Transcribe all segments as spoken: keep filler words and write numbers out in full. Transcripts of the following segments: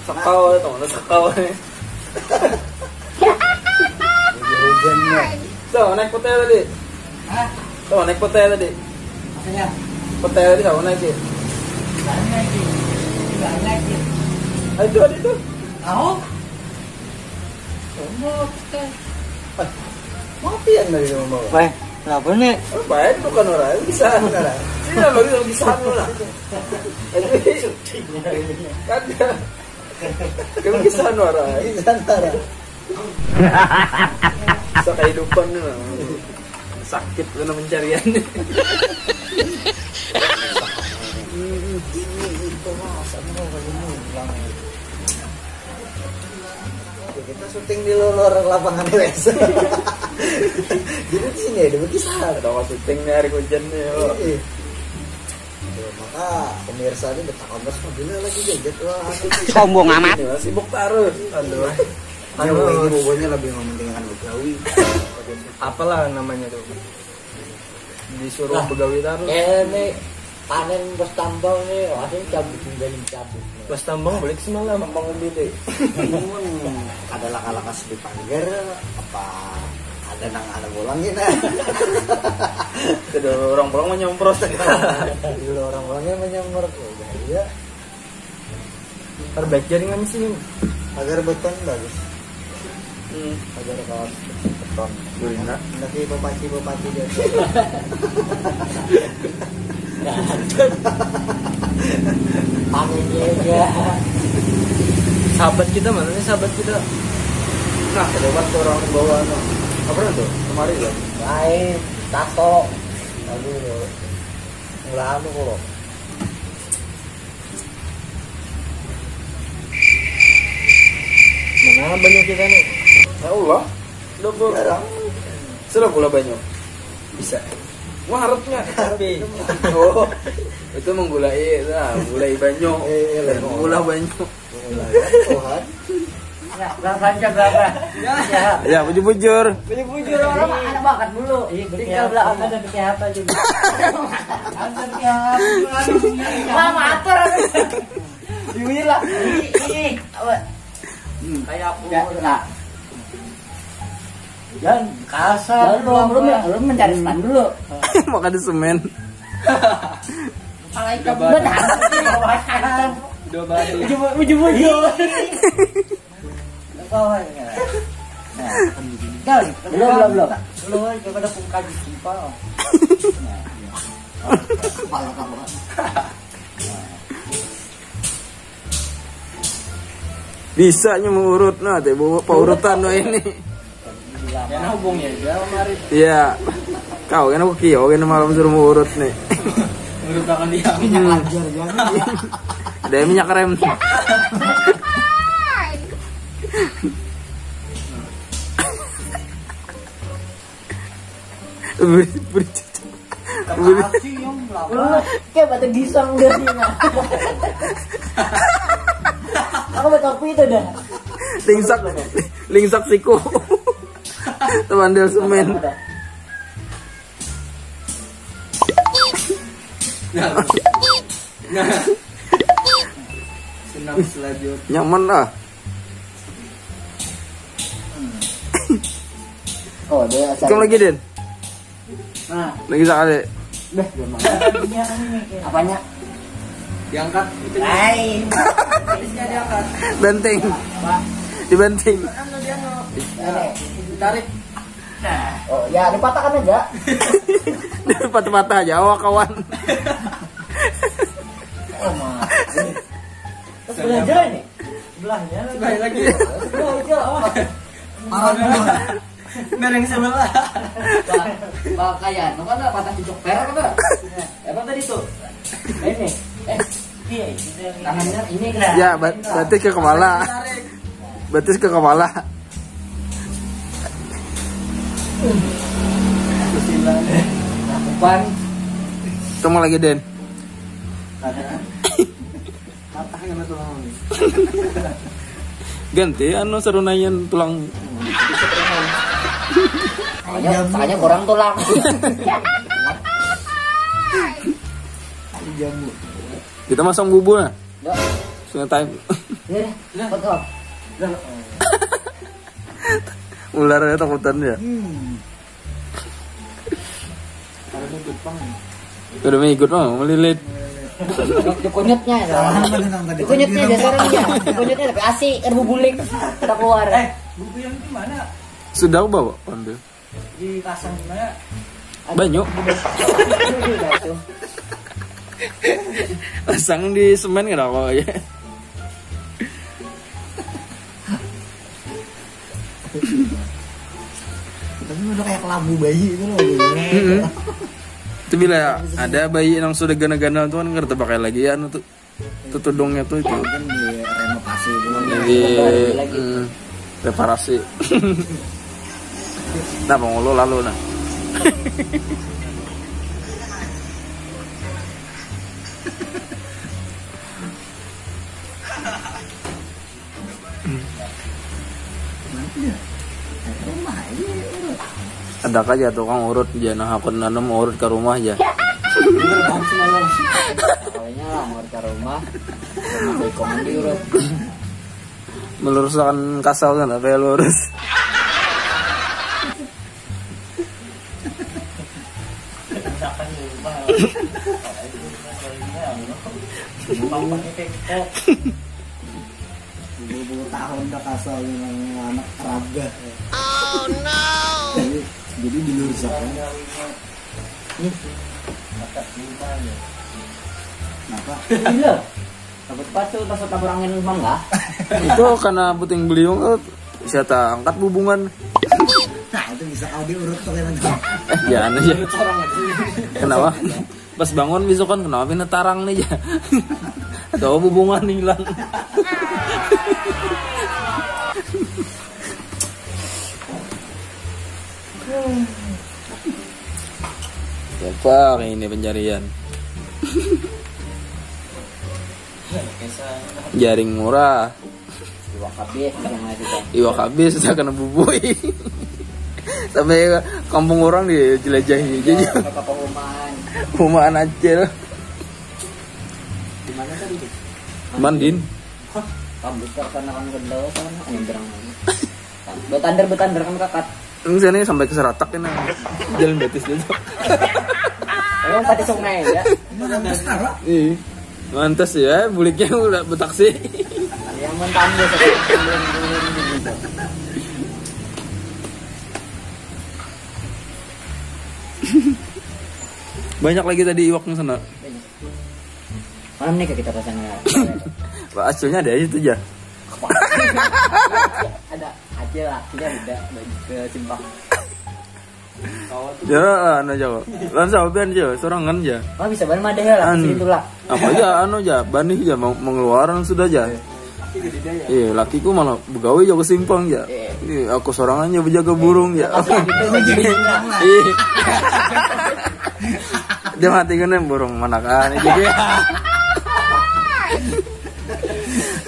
Sakau, tahu mana sakau ni? Hujan ya. Tuh, naik putih tadi. Hah? Tuh, naik putih tadi. Apanya? Putih tadi sama naik sih. Banyak sih. Banyak sih. Ayo, ada itu. Tahu? Semua putih. Maaf ya dari rumah. Weh, kenapa nih? Oh, baik, bukan orang bisa. Ini lagi lagi sana lah. Ada. Kamu kisah Nora. Kisah Nora. Kisah kehidupan ni lah. Sakit kena pencarian. Ini itu masa mau kayak ini bilang. Ya, kita syuting di luar lapangan biasa. Jadi di sini ada berkisah. Ada syuting nih hari hujan nih. Iya. Maka pemirsa ini bertakam terus mobilnya lagi gadget wah. Sombong amat. Ini masih sibuk terus. Aduh. Anu, ini pokoknya lebih mementingkan begawi. Apalah namanya tuh? Disuruh begawi terus. Eh, ini panen bos tambang nih, langsung cabut tinggalin cabut. Bos tambang balik semalam. Tambang umbi deh. Ada laka-laka sedih pagar apa ada nang ada bolang gitu. Ada orang bolang menyemprot. Ada orang bolangnya menyemprot. Oh, iya. Perbaik jaringan sih. Agar beton bagus. Hmm. Agar kawan beton. Gurina. Nanti bupati bupati dia. Angin dia. Sahabat kita mana nih sahabat kita? Nah, lewat orang bawa no. Apa tuh? Kemarin ya? Lain, tato. Aduh, murah anu kok. Mana banyak kita nih? Ya Allah. Udah bu. Jarang. Sudah pula banyak. Bisa. Wah, harapnya. Tapi. Oh. Itu menggulai, nah, menggulai banyak. Eh, eh, menggulai banyak. Tuhan. Nah, berapa aja berapa? Ya. Ya, bujur-bujur. Bujur-bujur orang anak bakat dulu. Iya, tinggal belakang ada pakai apa juga. Ada pakai apa? Mama atur. Diwira. Ini ini. Kayak aku. Ya, nah. Jangan kasar. Belum, belum, belum mencari stan dulu. Makan semen. Kalau itu benar. Udah balik. Ujung-ujung. Ujung-ujung. Nah, belum, belum, belum. Belum, belum. Belum, belum. Belum, belum. Belum, belum. Belum, belum. Bisa nya mengurut nah, teh bawa paurutan wah ini. Ya nah hubungnya aja kemarin. Iya. Kau kan aku kio kan malam suruh mengurut nih. Menurut akan dia minyak hmm. Ajar ya. Ada minyak rem. Beri, beri. Kayak batu gisang udah sih. Aku batu api itu dah. Lingsak, lingsak siku. Tebandel semen. Nah. Nah. Senam selanjutnya. Nyaman lah. Oh, dia asal. Kau lagi, Den? Nah. Lagi sakali. Dah, gampang. Apanya? Diangkat itu. Lain. Habisnya diangkat. Benteng. Pak. Dibanting. Anu dia mau. Ditarik. Nah. Oh, ya dipatahkan aja. Patah-patah aja awak kawan. Oh, mah. Terus belajar ini. Belahnya. Sebelah lagi. Sebelah aja awas. Parah dulu. Mereng sebelah. Pakaian, apa nggak patah cucuk per apa? Apa tadi tuh? Ini. Eh, iya, tangannya ini kena. Ya, bat batis ke kepala. Batis ke kepala. Lakukan. Temu lagi, Den. Patah kena tulang. Ganti anu sarunaian tulang. Soalnya, soalnya kurang tulang. Jamu. Kita masang bubur nah. Ya. Time. Ya dah, foto. Ular ya takutan ya. Hmm. Udah mengikut mah melilit. Dikunyutnya ya. Dikunyutnya dasarnya ya. Dikunyutnya tapi asi erbu bulik kita keluar. Eh, buku yang di mana? Sudah aku bawa ambil. Di pasang gimana? Banyu. Pasang di semen kenapa ya? Tapi udah kayak kelabu bayi itu loh. Mm-hmm. Itu bila ada bayi yang sudah gana-gana tuh kan ngerti pakai lagi ya anu tuh. Tutudungnya tuh itu. Mungkin direnovasi dulu. Jadi hmm, reparasi. Nah, pengulu lalu nah. Iya. Rumah ini urut. Ada aja tukang urut aja nah aku nanam urut ke rumah aja. Pokoknya lah urut ke rumah. Rumah ikongan di urut. Melurusakan kasau sana apa ya lurus. Misalkan di rumah. Rumah pakai tembok. Dua puluh tahun dah kasar yang anak raga. Oh no. Jadi, jadi di luar sana. Nih, makat lima ya. Kenapa? Gila. Takut pacu pas tabur angin mangga. Itu karena puting beliung eh, siapa angkat bubungan. Nah, itu bisa kau diurut tuh kan. Ya aneh ya. Kenapa? Pas bangun besok kan kenapa ini tarang nih ya. Atau hubungan hilang. Siapa ini pencarian? Jaring murah. Iwak habis yang lagi kan. Iwak habis sudah kena bubui. Sampai kampung orang dijelajahi aja. Ya, kata pengumuman. Pengumuman aja. Di mana tadi tuh? Mandin. Hah, kampus karena kan kedua sana nyebrang. Betander betander kan kakat. Ini sini sampai ke Seratak ini. Jalan betis gitu. Emang tadi sungai ya. Iya. Mantas ya, buliknya udah betaksi. Yang mentambah. Banyak lagi tadi iwaknya sana. Malam nih kita pasang ya. Hasilnya ada aja tuh ya. Ada aja lah, kita udah bagi ke simpang. Ya, anu aja kok. Lawan sawean aja, sorangan aja. Oh, bisa banget mah deh lah, anu. Situ lah. Apa aja, anu aja, banih aja, mau mengeluaran sudah aja. Iya, lakiku malah begawe aja ke simpang aja. Iya, aku sorangan aja bejaga burung aja. Iya. Dia mati kan burung manakan itu dia.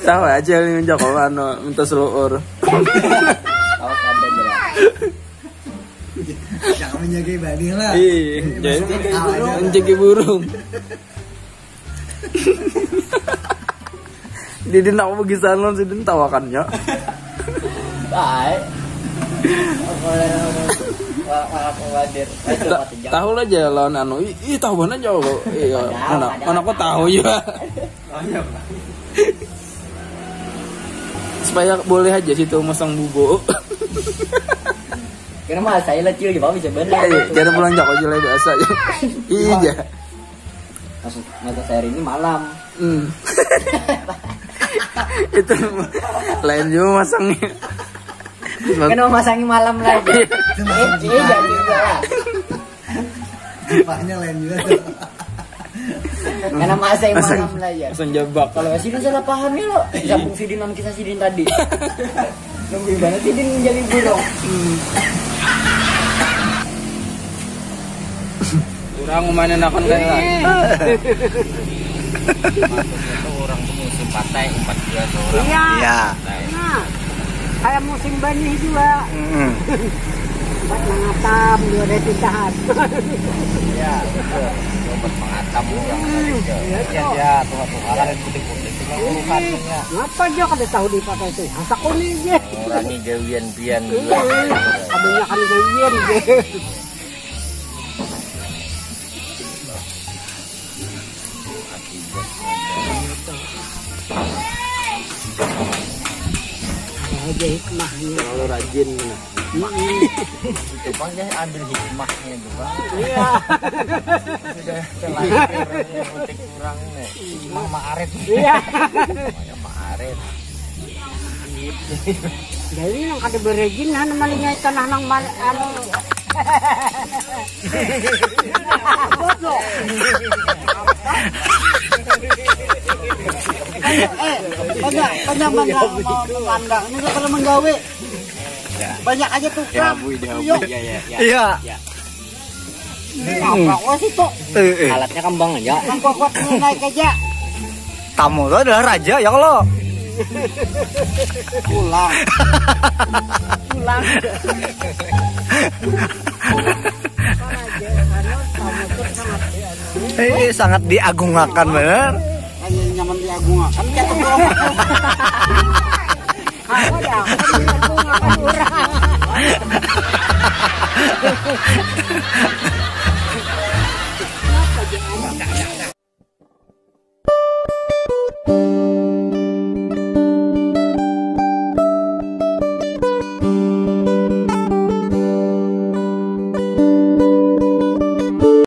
Tahu aja nih menjaga anu minta seluur. Awas ada jelas. Jangan menjaga ibadah lah. Iya, jadi menjaga burung. Didin aku begisahan lawan sidin tawakannya. Baik. Aku hadir. Tahu lah aja lawan anu. Ih, tahu banget aja aku. Iya. Mana mana aku tahu juga. Supaya boleh aja situ masang bubu. Karena mah saya lah cil juga bisa benar. Eh, jangan pulang jago aja lah biasa aja. Iya. Maksud mata saya ini malam. Hmm. Itu lain juga masangnya. Kenapa masangi malam lagi? Eh, iya juga lah. Jepangnya lain juga tuh. Karena masa yang malam lah ya. Langsung jebak. Kalau sini salah paham ya lo. Sambung sidin non kisah sidin tadi. Nungguin banget sidin menjadi burung. Hmm. Orang mana nakon kan? Maksudnya tuh orang tuh musim patai empat belas orang. Iya. Iya. Nah, kayak musim banih juga. Mm-hmm. Buat mengatam juga ada pindahan. Iya, betul. Buat mengatam orang. Hmm, iya, iya, tuh. Iya, tuh, tuh. Iya. Putih-putih. Ngapa aja kada tahu dipakai tu? Masak kuni aja. Ngurangi gawian pian juga. Kebanyakan gawian aja. Ada aja hikmahnya. Terlalu rajin. Itu bang, ya, ambil hikmahnya itu bang. Iya. Sudah terlanjur ngutik kurang nih. Hikmah maarit. Iya. Hikmahnya maarit. Jadi yang kada berejin han malingai tanah nang mal anu. Eh, banyak, banyak mana memandang ini kalau menggawe. Banyak aja tukang. Ya, Bu, ya, Bu, ya, ya, ya. Iya. Ya. Apa kok situ? Eh, eh. Alatnya kembang aja. Yang kuat-kuat naik aja. Tamu itu adalah raja ya kalau. Pulang. Pulang. Apa raja? Anu, tamu tuh sangat dianu. Eh, sangat diagungakan benar. Hanya nyaman diagungakan. Apa dah? Aku diagungakan orang. Kenapa dia?